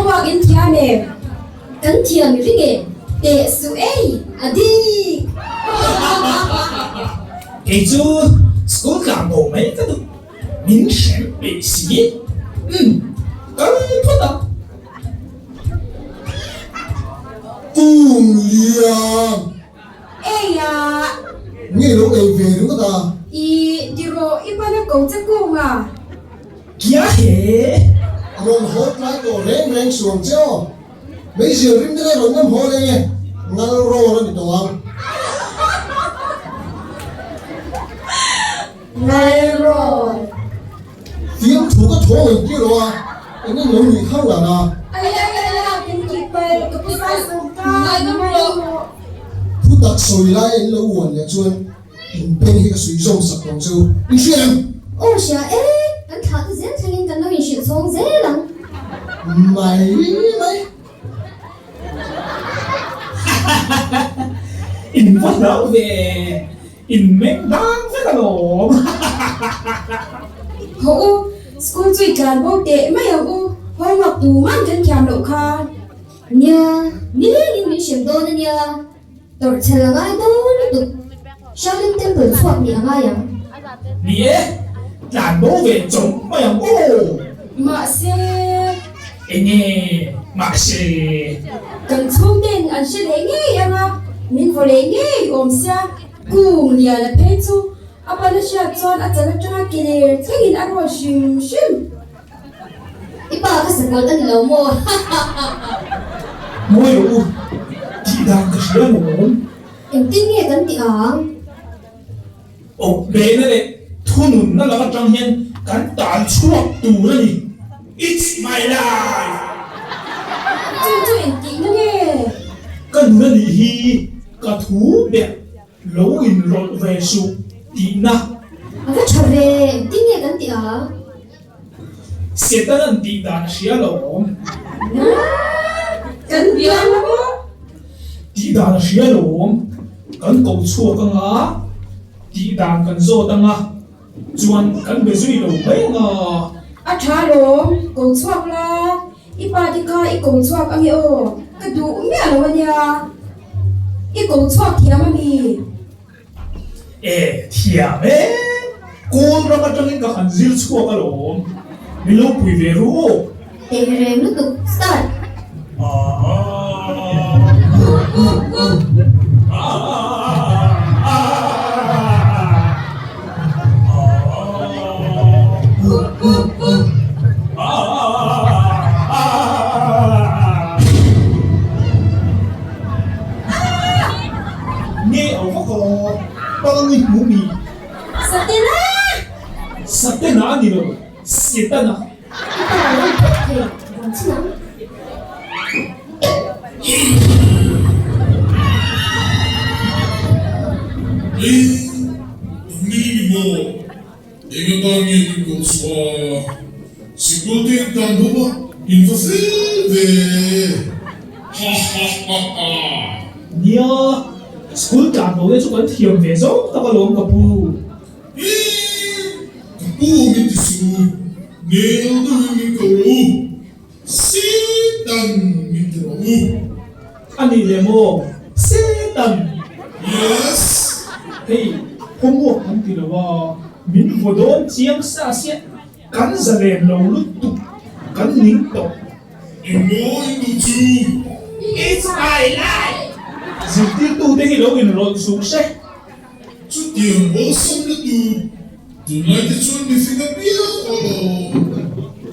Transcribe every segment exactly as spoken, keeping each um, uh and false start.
Pak in thiam em? Kan thiam ring e. Teh suh ei, a dik. Kei chu school tlanbo mai ka duh. Min hrem peih si. Hmm, kal phawt a. Kung Lian. Ei a. Nge lo ei ve ring ta. I, ti ro, i pa na ko che ko nga. Kia he. Ron hot lai to reng reng suang che o. Mei zia rim te lai ron nam ho le nge. Ngal ro la ni to ang. Ngai ro. Fiang thu ka tho ngai ti lo a. Ani lo ni khang la na. Ai, ai, ai, ai, kin ki pai, ka pu sai sum ka. Ngai ro. Phu tak soi lai en lo wan le chuan. In pen hi ka sui zom sak tong chu. In hria em? O sia e, kan thla te zel thangin kan lo in hria chhawng zel ang. Mai, mai. In va hlau ve. In meng dang vek alawm. Ho u, school chu i tlan bo teh mai ang u. Homework tuman kan thiam loh kha. Nia, ni lengin min hrem dawn a nia. Tawrhchhel a ngai dawn lutuk. Shaolin Temple chhuak nih a ngai ang. Ni e, tlan bo ve chawm mai ang u. Mahse. Enge, mahse. Kan chhungten an hre leh ngei ang a, min vaw leh ngei awm sia. Kung Lian a phei chu a pan a hriat chuan a chan aṭanga kelir thlengin a ruat hrim hrim. I pa ka sakawt a ni lo maw? Mawi lo u, tih dan ka hria lo. Engtin nge kan tih ang? Awk behna leh thununna lam aṭang hian kan tal chhuak tur a ni. It's my life. Chu chu engtihna nge? Ka nun a nih hi, ka thu ber. Lo inrawlh ve suh tihna. A va ṭha ve, engtin nge kan tih a? Setan an tih dan a hria lawm. Kan tih ang a maw? Tih dan a hria lawm. Kan ko chhuak ang a, tih dan kan zawt ang a. Chuan kan be zui lo mai ang a. A ṭha lawm, ko chhuak la. I pa te kha i ko chhuak ang e aw. Ka duh miah lo a nia. I ko chhuak thiam a mi? E, thiam e. Kawl ram aṭangin ka han zir chhuak alawm. Min lo pui ve ru aw. Tehreng lutuk, start. Nge a vak aw, pal ni hmu mi. Satana! Satana a ni lo, Setana. Eng atan nge min ko chhuah a, sikul te in tan ho a, in va fel ve. Ha, ha, ha, ha. Nia, school tlan bo te chu kan thiam ve zawk tak alawm ka pu. Ih, ka pu min ti suh u, nel deuhin min ko rawh u. Setan min ti rawh u. A nih leh maw? Setan. Yes. Hei, homework kan ti lo a, min vaw dawn chiang sa sia. Kan zalen lo lutuk, kan ning tawh. Engmaw in duh chu? It's my life. Zirtirtute hi lo inrawlh suh se. Chutiang awlsam lutuk. Tunlai te chuan mi fing a piang alawm.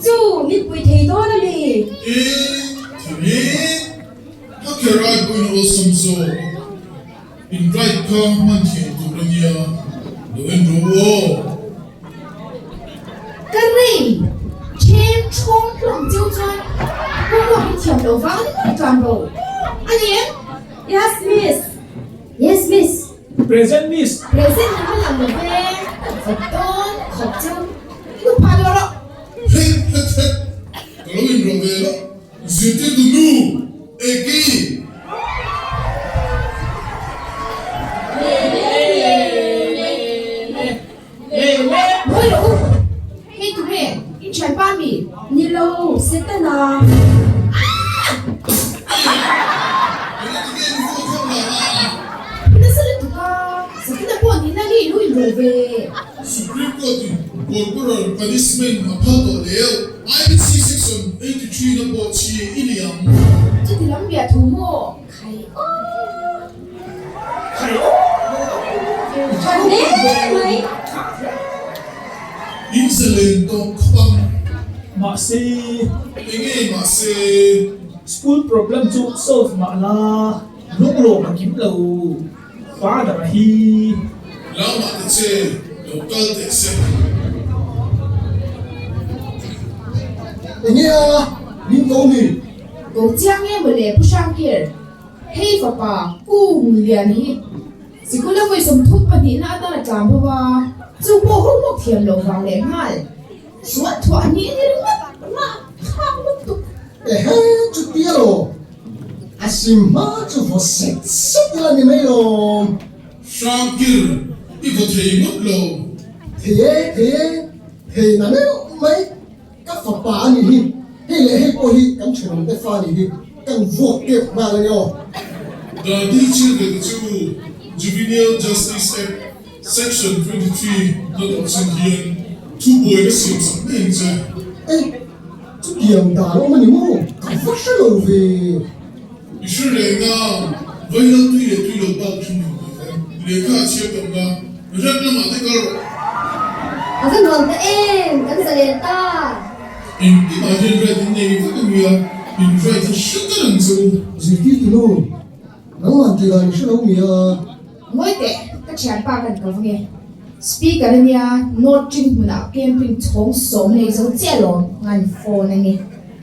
Chu min pui thei dawn a mi? E, thang e. A kerai pawhin awlsam zawk. In right kha hman thiam tur a nia. Lo en rawh u aw. Ka rei. Ṭhen ṭhawng hlawm cheu chuan. Homework in thiam lo vang a ni tlan bo. A ni em? Yes, miss. Yes, miss. Present, miss. Present na hma lang lo ve. Ka dawn khawp cheu. Nu pha lo rawh. Hei, het, het. Ka lo inrawlh ve lo. Zirtirtu nu, Eki. Mawi lo u. Hei tu nge, in ṭhianpa mi? Ni lo, Setana. Lo ve. Supreme Court in corporal punishment a phal tawh leh, I P C section eighty three na pawh chhia i ni ang. Chuti lam bia thu maw? Khai aw. Khai aw. Khai aw. Khai aw. In zalen tawh khawp ang. Mahse. Enge mahse? School problem chu solve mah la, lunglawm a kim lo. Father ahi. Lau mah te che, lo kal teh se. Enge a, min ko mi. Ko chiang nge maw le, Pu Shangkir. Hei fapa, Pu Hung Lian hi. Sikul a vawi sawmthum pahnihna atan a tlam ho a, chu pawh homework thiam lo vang leh nghal. Suan thuah hnih a ni ringawt, mah khak lutuk. Ehe, chuti a lo. A sim hma chu vaw set set la ni mai lo. Shangkir, i vaw thei ngawt lo. Thei e, thei e, thei na meuh mai. Ka fapa a nih hi. Hei leh hei pawh hi kan ṭhenawmte fa a nih hi. Kan vuak keu nghal a nih aw. Dati chil ve ka chu Juvenile Justice Act Section twenty three na tawh chin hian thubuaina siam sak mai ang che. Eh, chutiang dan awm a ni maw? Ka va hre lo ve. I hre reng a, vawiina tui leh tui lo bak ṭhin lo ve. Lehkha a chhiar tawh nga, rep lamah te kal rawh. A va nuam ta em, kan zalen ta. Engtimah hian right in nei vak a nia, in right hi hre ta ang chu. Zirtirtu nu, nangman tih dan i hre lo mi a. Ngawi teh, ka ṭhianpa kan kal vang e. Speaker a nia, note ṭin hmunah camping chhawng sawm nei zo chiah lawm, ngan phone a ni.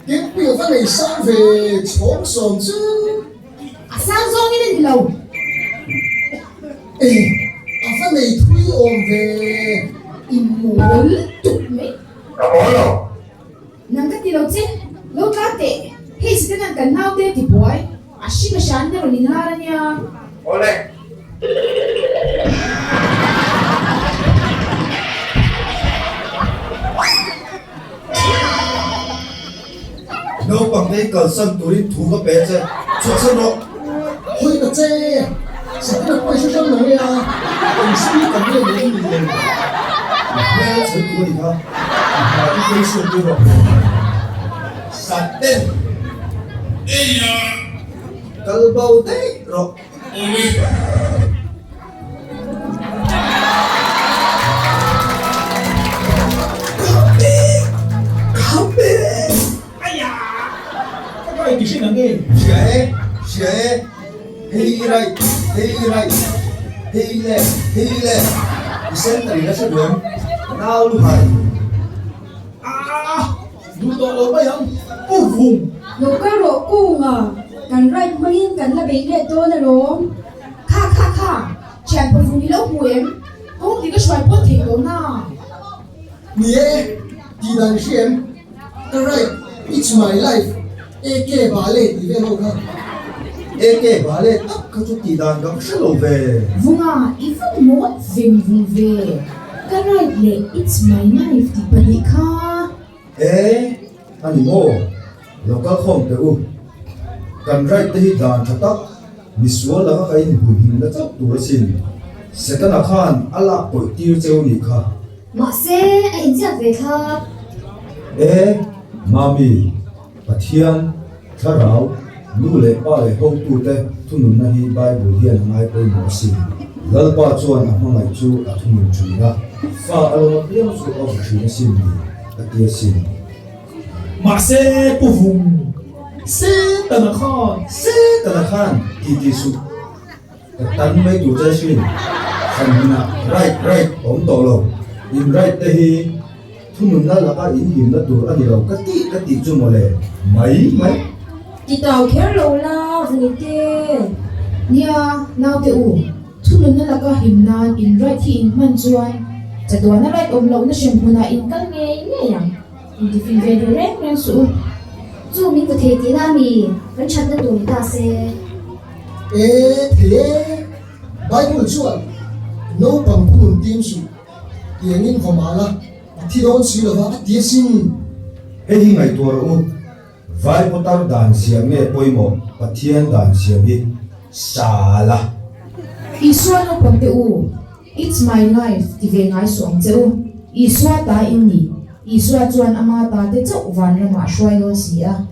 Camping a va nei sang ve, chhawng sawm chu. A sang zawngin a ni lo. Eh, a va nei thui awm ve. I mawl tuk mai. Ka mawl lo. Nang ka ti lo che, lo tla teh, hei Setanan kan naute tibuai, a hring a hran te rawn inlar a nia. Awle. Naupangte kalsan turin thu ka pe che, chhuahsan rawh. Hoi ka che, Setanan pawh i hre hram lo nia, eng simi kan nge lo ni lo. Hmel chhai tur a ni kha. Hmai i kei suak tur rawh. Satan. Eia. Kal bo daih rawh. Amen. Come back. Come back. Aia! Ka kai ti hrin ang e. Hria e, hria e. Hei i right, hei i right. Hei le, hei le. I sen tari na sa duam. Nau lu hai. Ah! Duh tawh lo mai ang. Pu Vung. Lo kal rawh Kunga. Kan right hmangin kan la bei nge dawn alawm. Kha, kha, kha. Ṭhianpa Vung i lo hmu em? Kawng ti ka hruai pawh thei tawh na. Ni e, tih dan hri em? Ka right, it's my life. A K Bale tih vel ho kha. A K Bale tak kha chu tih dan ka hre lo ve. Vunga, i vung mawl veng vung ve. Ka right leh it's my life tih pahnih kha. E, a ni maw? Lo kal khawm teh u. Kan right te hi dan ṭha tak, misual laka ka inhmuhhimna chauh tur asin. Setana khan a lak pawih tir cheu nih kha. Mahse, a inziak ve thlap. E, Mami, Pathian, Thlarau, nu leh pa leh hotute thununna hi Bible hian a ngai pawimawh asin. Lalpa chuan a hmangaih chu a thunun ṭhin a, fa a lo apiang chu a va ṭhin asin ni, a ti asin. Mahse, Pu Vung, Setana khan, Setana khan, titi suh. Ka tan mai tur che hrin. Khan hmuna right, right awm tawh lo. In right te hi thununna laka inhimna tur a ni lo ka tih, ka tih chu mawle. Mai, mai. Ti tau kher lo la, Vung te. Nia, naute u. Thununna laka him nan in right hi in hman chuan, chatuana right awm lohna hremhmunah in kal ngei ngei ang. In tiffin ve duh reng reng suh u. Chu min ka thei tihna a mi, kan ṭhatna tur ni ta se. E, thei e. Bible chuan, naupang thunun tim suh, tiangin va mal a, a thi dawn si lova, a ti asin. Hei hi ngaihtuah rawh u. Vaiputar dan siam nge pawimawh, Pathian dan siam hi sala. Isua naupang te u, It's my life, ti ve ngai suang che u. Isua ta in ni. Isua chuan ama tate chauh vanramah hruai lo si a.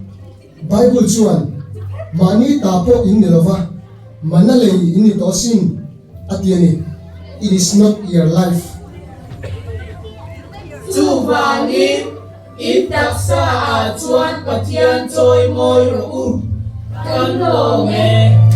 Bible chuan, "Mahni ta pawh in ni lova, manna lei in ni tawh sin," a ti a ni. It is not your life. Chuvangin, in taksa ah chuan Pathian chawimawi rawh u. Kan lawm e.